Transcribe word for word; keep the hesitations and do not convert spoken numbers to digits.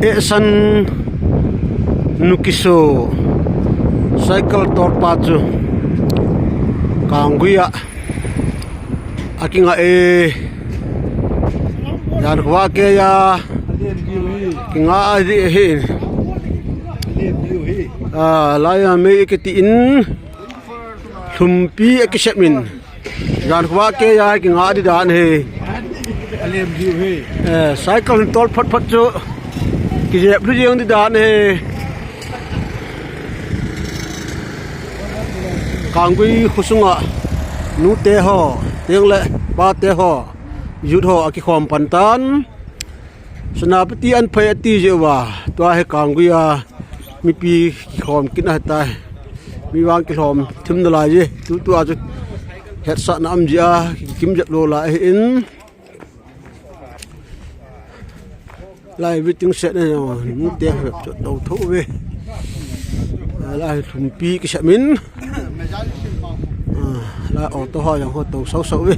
Ehsan Nukiso cycle tolpa chu Kanggui a akinga e. Jan khuwa ke ya kinga a di hin. A, lai a mei kiti in. Lhumpi akisep in. Jan khuwa ke ya kinga di dan he. Alem diu he. Eh, cycle hin tol phat phat chu kijep lhu jeng di dan he. Kanggui khusunga nute ho, teng le pate ho, youth ho akikhom pan tan. Senapati an phai ati jeh uva, tua hi Kanggui a mipi kikhom kit na tai. Mi vang kilhom thim na lai je. Tu tu a chu hetsahna um jeh a, kikim jep lou lai ahin. Lai waiting shed na jong, nute ho chu tou tho ve. Lai Lhumpi kisep in. Ah, lai auto ho jong ho tou sau sau ve.